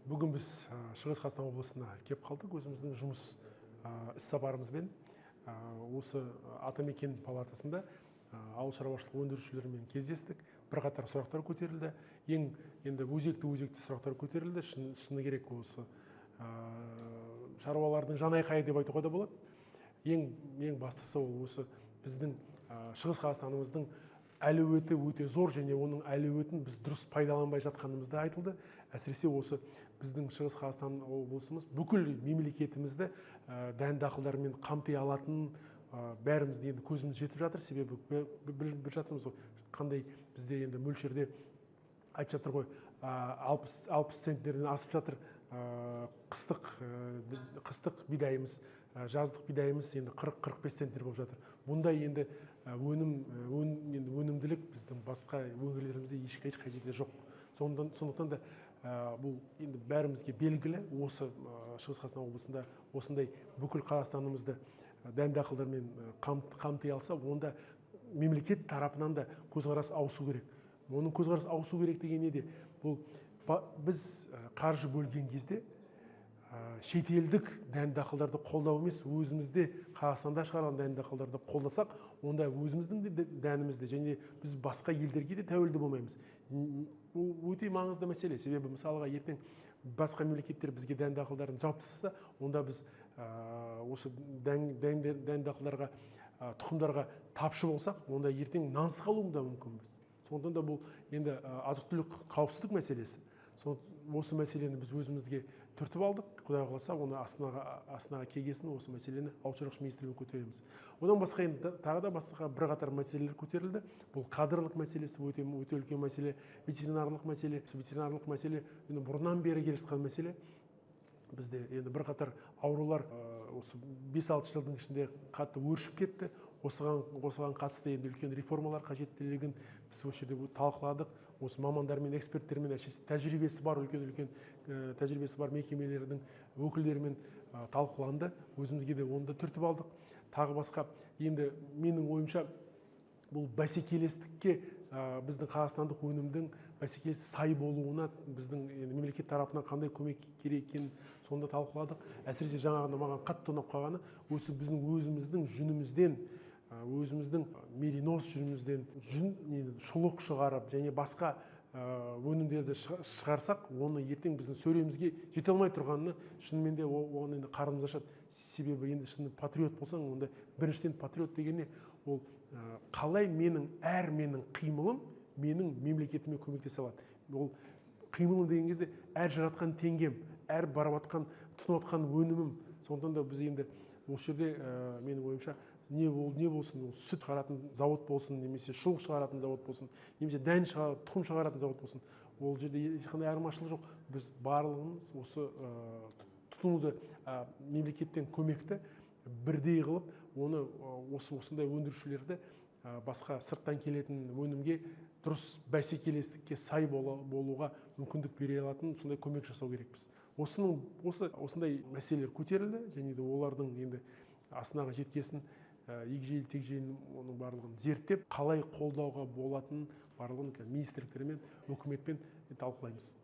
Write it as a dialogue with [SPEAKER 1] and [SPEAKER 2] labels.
[SPEAKER 1] Бүгін біз Шығыс Қазақстан облысына кеп қалдық өзіміздің жұмыс іс сапарымызбен. Осы Атамекен палатасында ауыл шаруашылық өндірушілерімен кездестік. Бірқатар сұрақтар көтерілді. Ең енді өзекті сұрақтар көтерілді. Шыны керек, осы шаруалардың жанайқайы деп айтуға да болады. Ең бастысы ол осы біздің Шығыс Қазақстанымыздың әлеуеті өте зор және оның әлеуетін біз дұрыс пайдаланбай жатқанымыз да айтылды. Әсіресе осы біздің Шығыс Қазақстан облысымыз бүкіл мемлекетімізді дән дақылдармен қамти алатын, бәріміздің енді көзіміз жетіп жатыр. Себебі біліп жатырмыз ғой, қандай бізде енді мөлшерде айтып жатыр ғой, 60 центнерден асып жатыр, қыстық бидайымыз, жаздық бидайымыз енді 40-45 центнер болып жатыр. Бұндай енді енді өнімділік біздің басқа өңірлерімізде ешқай жерде жоқ. Сондықтан да бұл енді бәрімізге белгілі, осы Шығыс Қазақстан облысында осындай бүкіл Қазақстанымызды дән дақылдармен қамти алса, онда мемлекет тарапынан да көзқарас ауысу керек. Оның көзқарас ауысу керек деген неде? Бұл біз қаржы бөлген кезде шетелдік дән дақылдарды қолдау емес, өзімізде Қазақстанда шығарылған дән дақылдарды қолдасақ, онда өзіміздің де дәнімізді және біз басқа елдерге де тәуелді болмаймыз. Бұл өте маңызды мәселе. Себебі мысалға ертең басқа мемлекеттер бізге дән дақылдарын жауып тастаса, онда біз осы дән дақылдарға, тұқымдарға тапшы болсақ, онда ертең нансыз қалуымыз да мүмкінбіз. Сондықтан да бұл енді азық-түлік қауіпсіздік мәселесі. Осы мәселені біз өзімізге түртіп алдық. Құдай қаласа, оны Астанаға келгесін осы мәселені ауыл шаруашылық министрлігіне көтереміз. Одан басқа енді тағы да басқа бірқатар мәселелер көтерілді. Бұл кадрлық мәселесі өте үлкен мәселе, ветеринарлық мәселе. Ветеринарлық мәселе енді бұрыннан бері келе жатқан мәселе. Бізде енді бірқатар аурулар осы 5-6 жылдың ішінде қатты өршіп кетті. Осыған қатысты енді үлкен реформалар қажеттілігін біз осы жерде талқыладық. Осы мамандармен, эксперттермен, әсіресе тәжірибесі бар, үлкен-үлкен тәжірибесі бар мекемелердің өкілдерімен талқыланды. Өзімізге де оны да түртіп алдық. Тағы басқа енді менің ойымша бұл бәсекелестікке, біздің қазақстандық өнімдің бәсекелестікке сай болуына біздің енді мемлекет тарапынан қандай көмек керек екенін сонда талқыладық. Әсіресе жаңағында маған қатты ұнап қалғаны осы біздің өзіміздің жүнімізден, өзіміздің меринос жүнімізден жүн, не, шұлық шығарып және басқа өнімдерді шығарсақ, оны ертең біздің сөремізге жете алмай тұрғанына шынымен де оған енді қарнымыз ашады. Себебі енді шын патриот болсаң, онда біріншіден патриот деген не? Ол қалай менің әр менің қимылым менің мемлекетіме көмектесе алады. Ол қимылым деген кезде әр жаратқан теңгем, әр барып жатқан, тұтынып жатқан өнімім. Сондықтан да біз енді осы жерде менің ойымша не болсын, ол сүт шығаратын завод болсын, немесе шұлық шығаратын завод болсын, немесе дән тұқым шығаратын завод болсын, ол жерде ешқандай айырмашылық жоқ. Біз барлығымыз осы тұтынуды, мемлекеттен көмекті бірдей қылып, оны осындай өндірушілерді басқа сырттан келетін өнімге дұрыс бәсекелестікке сай болуға мүмкіндік бере алатын сондай көмек жасау керекпіз. Осындай мәселелер көтерілді және де олардың енді Астанаға жеткесін, егжейлі тегжейлі оның барлығын зерттеп, қалай қолдауға болатынын барлығын министрліктермен, үкіметпен талқылаймыз.